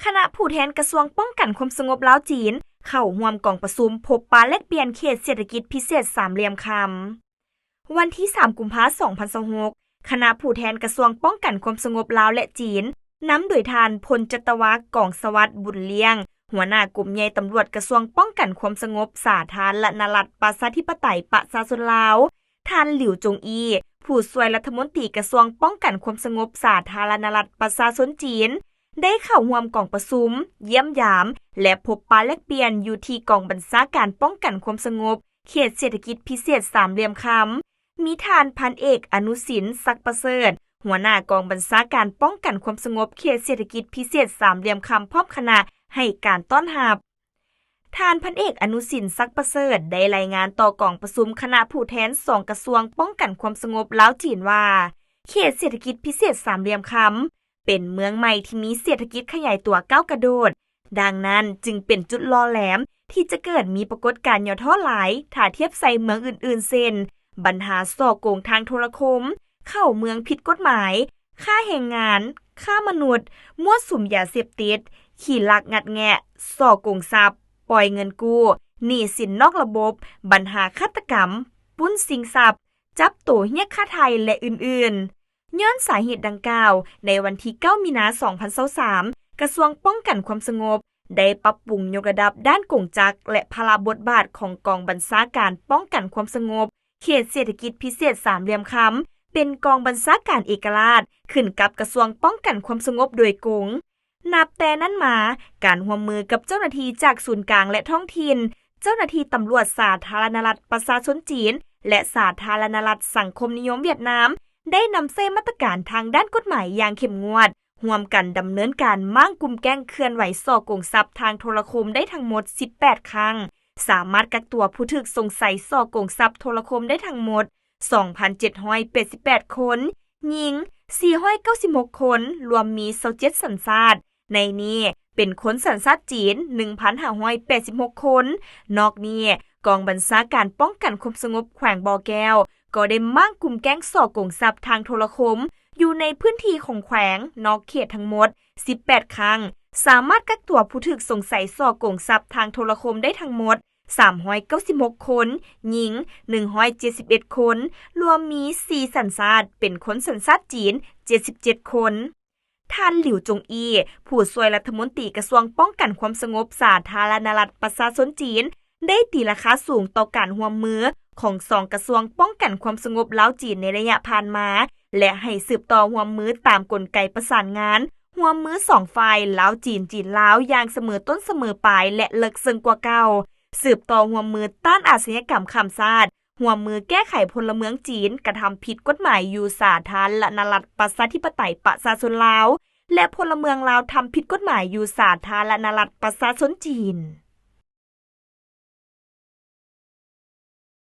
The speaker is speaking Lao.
ຄະນະຜູ້ແທນກະຊວງປ້ອງກັນຄວາມສະຫງົບລາວ-ຈີນ ເຂົ້າຮ່ວມກອງປະຊຸມພົບປະແລກປ່ຽນເຂດເສດຖະກິດພິເສດສາມຫຼ່ຽມຄຳ. ວັນທີສາມ ກຸມພາ ສອງພັນຊາວຫົກ, ຄະນະຜູ້ແທນກະຊວງປ້ອງກັນຄວາມສະຫງົບລາວ ແລະ ຈີນ, ນຳໂດຍທ່ານ ພົນຈັດຕະວາ ກອງສະຫວັດ ບຸນລ້ຽງ, ຫົວໜ້າກົມໃຫຍ່ຕຳຫຼວດກະຊວງປ້ອງກັນຄວາມສະຫງົບສາທາລະນະລັດ ປະຊາທິປະໄຕ ປະຊາຊົນລາວ, ທ່ານ ຫຼິວ ຈົງອີ່, ຜູ້ຊ່ວຍລັດຖະມົນຕີກະຊວງປ້ອງກັນຄວາມສະຫງົບສາທາລະນະລັດ ປະຊາຊົນຈີນ, ໄດ້ເຂົ້າຮ່ວມກອງປະຊຸມ, ຢ້ຽມຢາມ ແລະ ພົບປະແລກປ່ຽນຢູ່ທີ່ກອງບັນຊາການປ້ອງກັນຄວາມສະຫງົບ ເຂດເສດຖະກິດພິເສດສາມຫຼ່ຽມຄຳ, ມີທ່ານ ພັນເອກ ອະນຸສິນ ສັກປະເສີດ, ຫົວໜ້າກອງບັນຊາການປ້ອງກັນຄວາມສະຫງົບເຂດເສດຖະກິດພິເສດສາມຫຼ່ຽມຄຳ ພ້ອມຄະນະໃຫ້ການຕ້ອນຮັບ. ທ່ານ ພັນເອກ ອະນຸສິນ ສັກປະເສີດ ໄດ້ລາຍງານຕໍ່ກອງປະຊຸມຄະນະຜູ້ແທນສອງກະຊວງປ້ອງກັນຄວາມສະຫງົບລາວ-ຈີນວ່າ ເຂດເສດຖະກິດພິເສດສາມຫຼ່ຽມຄຳ ເປັນເມືອງໃໝ່ທີ່ມີເສດຖະກິດຂະຫຍາຍຕົວກ້າວກະໂດດ, ດັ່ງນັ້ນຈຶ່ງເປັນຈຸດຫຼໍ່ແຫຼມທີ່ຈະເກີດມີປາກົດການຫຍໍ້ທໍ້ຫຼາຍ ຖ້າທຽບໃສ່ເມືອງອື່ນໆ ເຊັ່ນ ບັນຫາສໍ້ໂກງທາງໂທລະຄົມ, ເຂົ້າເມືອງຜິດກົດໝາຍ, ຄ້າແຮງງານ, ຄ້າມະນຸດ, ມົ້ວສຸມຢາເສບຕິດ, ຂີ້ລັກງັດແງະ, ສໍ້ໂກງຊັບ, ປ່ອຍເງິນກູ້, ໜີ້ສິນນອກລະບົບ, ບັນຫາຄາດຕະກຳ, ປຸ້ນຊິງຊັບ, ຈັບໂຕຮຽກຄ່າໄຖ່ ແລະ ອື່ນໆ. ຍ້ອນສາເຫດດັ່ງກ່າວ, ໃນວັນທີເກົ້າ ມີນາ ສອງພັນຊາວສາມ ກະຊວງປ້ອງກັນຄວາມສະຫງົບ ໄດ້ປັບປຸງຍົກລະດັບດ້ານກົງຈັກ ແລະ ພາລະບົດບາດຂອງກອງບັນຊາການປ້ອງກັນຄວາມສະຫງົບ ເຂດເສດຖະກິດພິເສດສາມຫຼ່ຽມຄຳ ເປັນກອງບັນຊາການເອກະລາດ ຂຶ້ນກັບກະຊວງປ້ອງກັນຄວາມສະຫງົບໂດຍກົງ. ນັບແຕ່ນັ້ນມາ, ການຮ່ວມມືກັບເຈົ້າໜ້າທີ່ຈາກສູນກາງ ແລະ ທ້ອງຖິ່ນ, ເຈົ້າໜ້າທີ່ຕຳຫຼວດສາທາລະນະລັດປະຊາຊົນຈີນ ແລະ ສາທາລະນະລັດສັງຄົມນິຍົມຫວຽດນາມ ໄດ້ນຳໃຊ້ມາດຕະການທາງດ້ານກົດໝາຍຢ່າງເຂັ້ມງວດ, ຮ່ວມກັນດຳເນີນການມ້າງກຸມແກ້ງເຄື່ອນໄຫວສໍ້ໂກງຊັບທາງໂທລະຄົມໄດ້ທັງໝົດສິບແປດຄັ້ງ, ສາມາດກັກຕົວຜູ້ຖືກສົງໄສສໍ້ໂກງຊັບໂທລະຄົມໄດ້ທັງໝົດສອງພັນເຈັດຮ້ອຍແປດສິບແປດຄົນ, ຍິງສີ່ຮ້ອຍເກົ້າສິບຫົກຄົນ, ລວມມີຊາວເຈັດສັນຊາດ, ໃນນີ້ເປັນຄົນສັນຊາດຈີນໜຶ່ງພັນຫ້າຮ້ອຍແປດສິບຫົກຄົນ. ນອກນີ້, ກອງບັນຊາການປ້ອງກັນຄວາມສະຫງົບແຂວງບໍ່ແກ້ວ ກໍໄດ້ມ້າງກຸມແກ້ງສໍ້ໂກງຊັບທາງໂທລະຄົມ ຢູ່ໃນພື້ນທີ່ຂອງແຂວງນອກເຂດທັງໝົດສິບແປດຄັ້ງ, ສາມາດກັກຕົວຜູ້ຖືກສົງໄສສໍ້ໂກງຊັບທາງໂທລະຄົມໄດ້ທັງໝົດສາມຮ້ອຍເກົ້າສິບຫົກຄົນ, ຍິງໜຶ່ງຮ້ອຍເຈັດສິບເອັດຄົນ, ລວມມີສີ່ສັນຊາດ, ເປັນຄົນສັນຊາດຈີນເຈັດສິບເຈັດຄົນ. ທ່ານ ຫຼິວ ຈົງອີ່, ຜູ້ຊ່ວຍລັດຖະມົນຕີກະຊວງປ້ອງກັນຄວາມສະຫງົບສາທາລະນະລັດປະຊາຊົນຈີນ, ໄດ້ຕີລາຄາສູງຕໍ່ການຮ່ວມມືຂອງສອງກະຊວງປ້ອງກັນຄວາມສະຫງົບລາວ-ຈີນໃນໄລຍະຜ່ານມາ ແລະ ໃຫ້ສືບຕໍ່ຮ່ວມມືຕາມກົນໄກປະສານງານຮ່ວມມືສອງຝ່າຍ ລາວ-ຈີນ, ຈີນ-ລາວ ຢ່າງສະເໝີຕົ້ນສະເໝີປາຍ ແລະ ເລິກເຊິ່ງກວ່າເກົ່າ, ສືບຕໍ່ຮ່ວມມືຕ້ານອາຊະຍາກຳຂ້າມຊາດ, ຮ່ວມມືແກ້ໄຂພົນລະເມືອງຈີນກະທຳຜິດກົດໝາຍຢູ່ສາທາລະນະລັດປະຊາທິປະໄຕປະຊາຊົນລາວ ແລະ ພົນລະເມືອງລາວທຳຜິດກົດໝາຍຢູ່ສາທາລະນະລັດປະຊາຊົນຈີນ.